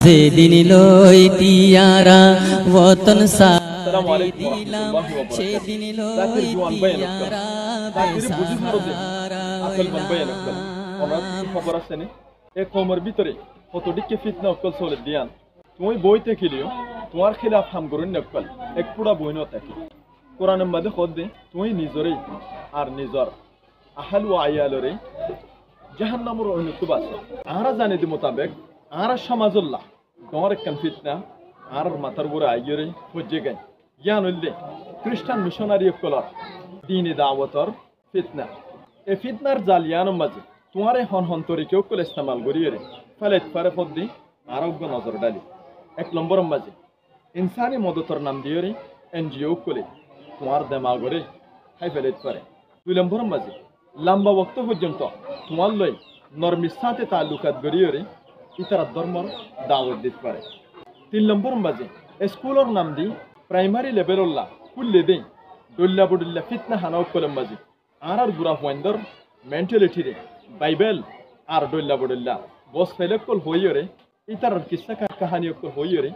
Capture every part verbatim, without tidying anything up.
যেদিন লইতি আরা ওতন সারি দিলাম, সেদিন লইতি আরা বেসাহারা অইলাম। Onoráttu hóbor asé né? E koumor bútore hoto dhíkka fitna ókkol soler de yían. Tuñí boói tákileyó tuáñr hílaf ham goróinna ókkol ek fúça boói no táke. Kuranor mazé hoódde tuñí nizoré ar nizor ahál wa aiyaloré jáhannamor oinottú basó. Añára zani de mutabek añára cómazolla dóñr ekkán fitna añárar matár uore aiyóre foijjé goi. Yían óilde Kristan misónari ókkolor dini dawotor fitna. E fitnar zal yíanor mazé tuáñre hon hon torika ókkol estemal goríyore félait fare hoódde añára uggúa nozor dháli. Ek lombóror mazé insáni modotor nam diyóre NGO ókkole tuáñr demagoré hái félait fare. Dui lombóror mazé lamba wokto foijjonto tuáñlloi normir sáñte taallukat goríyore ítarar dórmor dawot dit fare. Tin lombóror mazé eskúlor nam di praimari lebelolla kúille de dhoilla bodhoilla fitna hána ókkolor mazé añárar gura fuaindór mentalitiré Baibel ar dhoilla bodhoilla gospel ókkol hoóiyore, ítarar kissá ka-, kaháni ókkol hoóiyore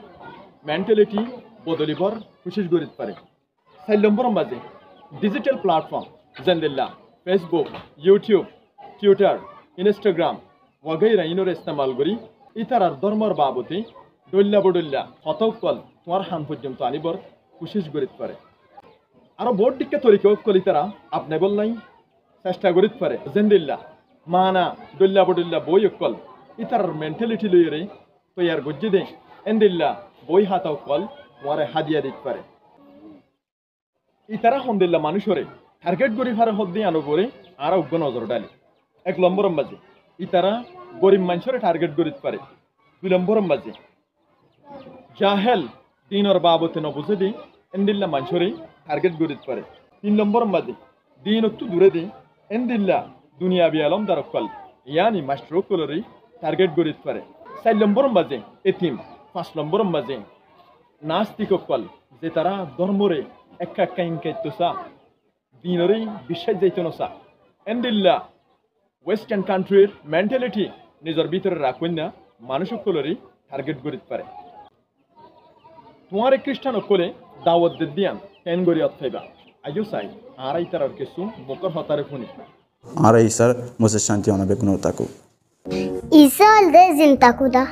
mentaliti bodolibar kucíc gorít fare. Sair lombóror mazé dijital platform zendilla Facebook, YouTube, Twitter, Instagram wagaira iínor estemal gorí ítarar dórmor babote dhoilla bodhoilla hotá ókkol tuáñr han foijjonto aníbar kucíc gorít fare. Aró boóut dhíkka torika ókkol ítara apnaibólla cesta gorít fare, zendilla maana dhoilla bodhoilla boói ókkol ítarar mentaliti loiyóre toiyar goijjé de éndilla boói hátá ókkol tuáñre hádiya dit fare. Ítara hondilla manúicoré target gorí fare hoódde yíanor uore añára uggúa nozor dháli. Ek lombóror mazé ítara gorib maincóre target gorít fare. Dui lombóror mazé jahel, dinor babote nobuzé de éndilla maincóre target gorít fare. Tin lombóror mazé dinottú duré de éndilla duniyabi elómdar ókkol, yáni mastor ókkoloré target gorít fare. Sair lombóror mazé etim, fañs lombóror mazé nastik ókkol, zetará dórmoré ekka ekka inkaitto sa, dinoré biccác zaito no sa, éndilla western kantrir mentaliti nizor bútore rakóinna manúic ókkoloré target gorít fare. Tuáñre Kristan ókkole dawot dedde yían keéngorí ót faiba? Aiyó sai, añára ítarar kessú mukór hotáre fúni. Añára Isár mosót cánti onor beggúnor tákuk. Isá óilde zinda Kúda.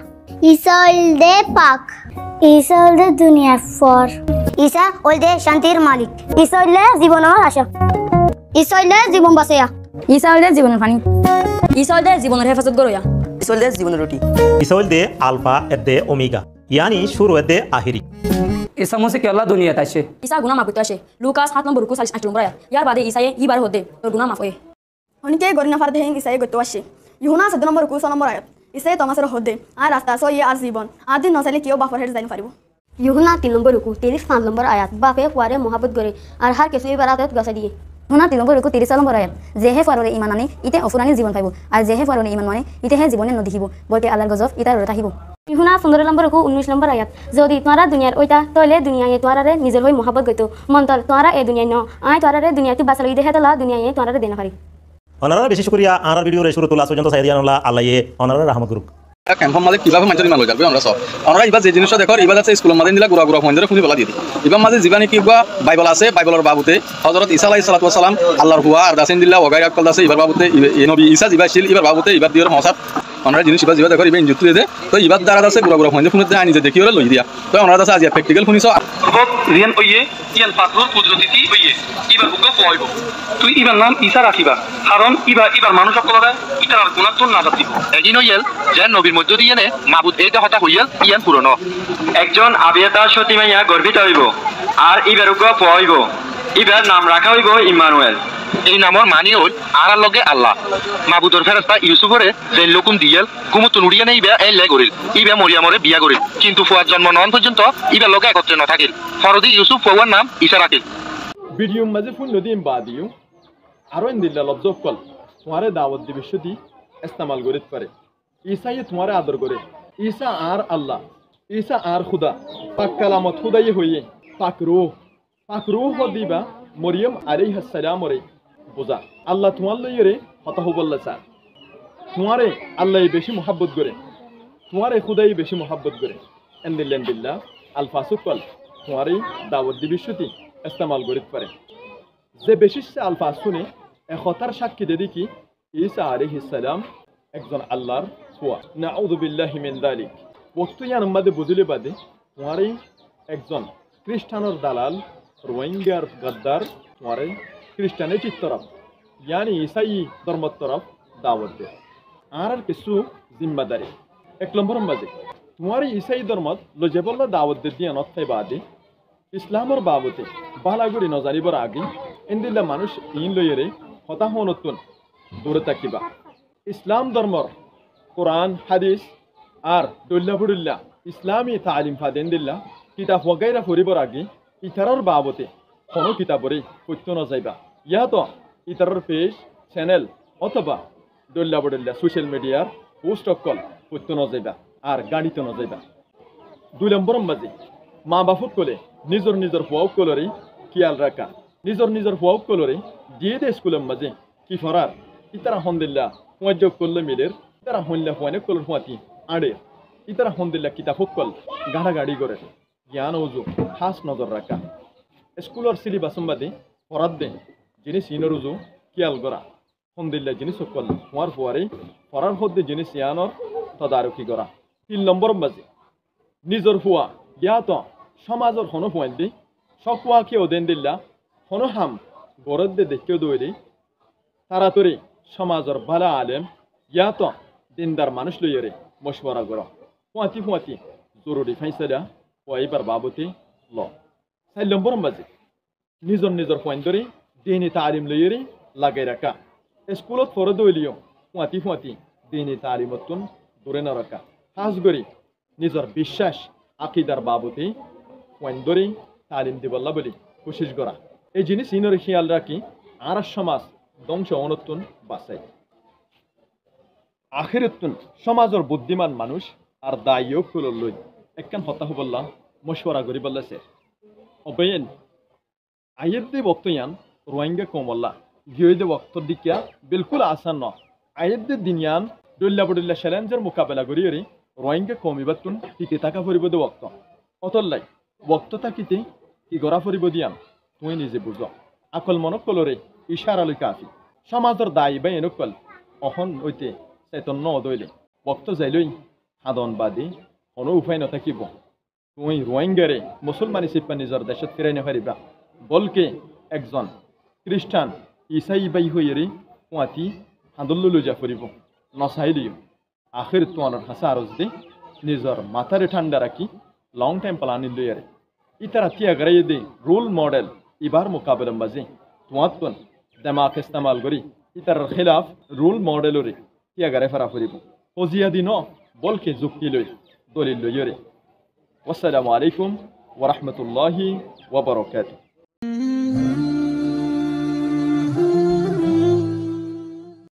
Isá óilde pak. Isá óilde duniyar for. Isá óilde cántir malik. Isá óilde zibonor acá. Isá óilde zibon basáiya. Isá óilde zibonor faní. Isá óilde zibonor héfazot goróiya. Isá óilde zibonor ruthi. Isá óilde Alfa edde Omega, yáni cúru edde ahiri. Isá Mosih kiyólla duniyat aiccé? Isá guná maf goittó aiccé. Lukas háñt lombor rukú, callic añctho lombor ayat. Yárbade Isáye híbaré hoódde, tor guná maf óiye. Honíkka gorí nofaré de héen Isáye goittó aiccé. Yuhunna sóiddo lombor rukú, só lombor ayat. Isáye Tomasore hoódde, aññí rasta, sóiyi ar zibon. Añár din nosailé kiyó Bafor héçe zai nofaribó. Yuhunna tin lombor rukú, tiríc fañs lombor ayat. Bafe fuaré muhábbot goré, ar hár kessú íbar átot gosái diyé. Yuhunna tin lombor rukú, tiríc só lombor ayat. Zehe fuaroré iman ané, íte ofúrani zibon faibó. Ar zehe fuaroré iman noané, íte hé zibone nodekíbo, bolke Allar gozob ítar uore tákibo. Yuhunna fundoro lombor rukú, unnic lombor ayat. Zodi tuáñra duniyar óita, tóile duniyaye tuáñrare nizor hoi muhábbot goitó. Montor, tuáñra e duniyar no. Aññí tuáñrare duniyaittú basai loi de hétolla duniyaye tuáñrare de nofaré. Onoráre bicí cúkuriya, añárar bidiyore cúruttu last foijjonto saiyá diyanolla. Allaye onoráre rahmot goruk. Kemfor mazé kibáfe maincór iman loi zar goi, onora só. Onora ibá ze jinis dekór, ibá zaste iskulor mazé endilla gura gura fuaindóre fúni fela diyé de. Ibár mazé zibá niki uggúa Baibol asé, Baibolor babote Hozorot Isá alaihissalatu wassalam Allar fua ar zaste endilla wagaira ókkol zaste ibár babote, iba, e nobi Isá zibá accíl, ibár babote ibár diyore hoñsat. Onora jinis ibá zibá dekór, ibá injuttu diyé de. Toi ibár dara zaste gura gura fuaindóre fúni de, aññí nize dekíyore loi diya. Toi onora zaste aijja practical fúniso. Sorbot ziyán óiye, yían fatlur kudroti óiye, íbar uggúa fua óibo. Tui íbar nam Isá rakíba, haron íba íbar manúic ókkolore ítarar gunáttu nazat dibo. Ezin óiyel, ze nobir moiddé diyéne mabud eite hotá hoiyél, yían furon ó. Ekzon abiyata cóti maiya gorbita óibo, ar íbar uggúa fua óibo. Íbar nam raká óibo Immanuel. Ei namor maáni óil, añárar lóge Allah. Mabudor féresta Yusufore zein hókum diyél, gúmottún uçíyene íba éilla goríl. Íba Moriyamore biya goríl. Kintu fuar zonmo noón foijjonto íbar lóge ekottre notákil. Horodi Yusuf fuawar nam Isá rakíl. Bidiyur mazé fúinno de ín baade yó aró endilla lofzó ókkol tuáñre dawot dibar cómot estemal gorít fare. Isáye tuáñre ador goré. Isá añár Allah. Isá añár Húda. Pak kalamot Húdaye hoiyé, pak ruh. Pak ruh hoódde íba Moriyom alaihissalamore buzá. Allah tuáñr loiyóre hotá hoibólla saá. Tuáñre Allaye bicí muhábbot goré. Tuáñre Kúdaye bicí muhábbot goré. Endilla endilla alfas ókkol tuáñre dawot dibár cúti estemal gorít fare. Ze bicí alfas cúne e hotár cákki de dé ki Isa aléihis salam ekzon Allar fua. Naúzubillahi min zalik. Wokto yíanor máze buzíle bade tuáñre ekzon Krístanor dalal, Ruáingar gaddar, tuáñre Krístanitir torof, yáni Isai dormor torof dawot der. Añárar kissú zimmadari. Ek lombor máze, tuáñre Isai dormot loizaibólla dawot der dé yíanot fai bade Islamor babote bála gorí nozaníbar age endilla manúic iín loiyóre hotá hoónottún dure tákiba. Islam dormor Kuran, hádis ar dhoilla bodhoilla Islami taalim fade endilla kitaf wagaira foríbar age itarár babote honó kitaboré foittó nozaiba. Yáto itarár page, channel otóba dhoilla bodhoilla social mediar post ókkol foittó nozaiba ar gáñçito nozaiba. Dui lombor máze, mabaf ókkolé nizor nizor fua ókkolóre kiyal raká. Nizor nizor fua ókkolóre diyé dé iskulor máze ki forár, ítara hondilla fuañijja ókkol loi miler, ítara hondilla fuain ókkolór fúañti añçer, ítara hondilla kitaf ókkol gáñçagañçi gorér, yián uzu hás nozor raká. Iskulor sílibasor máze forádde jinís iínor uzu kiyal gorá. Hondilla jinís ókkol tuáñr fuaré forár hoódde jinís yíanor todaruki gorá. Tin lombor máze, nizor fua yáto cómazor honó fuaindé cókuwa kiyó de endilla honó ham gorédde deikké dóile taratori cómazor bála alem yáto dindar manúic loiyóre mocuwara goró. Fúañti fúañti zoruri fáisala fua íbar babote lo. Sair lombor máze, nizor nizor fuaindóre dini taalim loiyóre lagai raká. Iskulot foré dé óileyó fúañti fúañti dini taalimottún dure noraká. Hás gorí nizor biccác akidar babote fuaindóre taalim dibolla bóli kucíc gorá. E jinís iínore kiyal rakí añárar cómaz dóngco ónottún basái. Ahérottún cómazor buddíman manúic ar daayi ókkolór loi ekkán hotá hoóbolla mocuwara goríbolla ser. Óbbeyin, aiyédde wokto yían Ruáinga koumolla giyóide woktor dhíkka bilkúl asán noó. Aiyédde din yían dhoilla bodhoilla celénjor mukabela goríyóre Ruáinga koum ibáttun tiki táka foribóu dé wokto. Ótolla wokto tákite ki gorá foribóu dé yían tuñí nize buzó. Akol mon ókkolóre icára loi kafi. Cómazor daayi báiyain ókkol ehón óite seton nóo dóile wokto zailói hañdon bade honó ufái notákibou. Tuñí Ruáingare musúlmani sippá nizor decót firái nofaribá, bólke ekzon Krísthan, Isai bái hoiyóre fúañti hañdólla loiza foribóu, nosaileyó. Ahér tuáñrar hañsé aros dé, nizor matháre thánda rakí long thaim planin loiyóre ítara tíyagaráiye dé rul model ibár mukabelar mazé tuáñttun demak estemal gorí ítarar hélaf rul modeloré tíyagarái fara foribóu. Hoziya di noó, bólke zukti loi, dolil loiyóre. Wassalamu alaikum warahmatulláhi wabarakátuhu.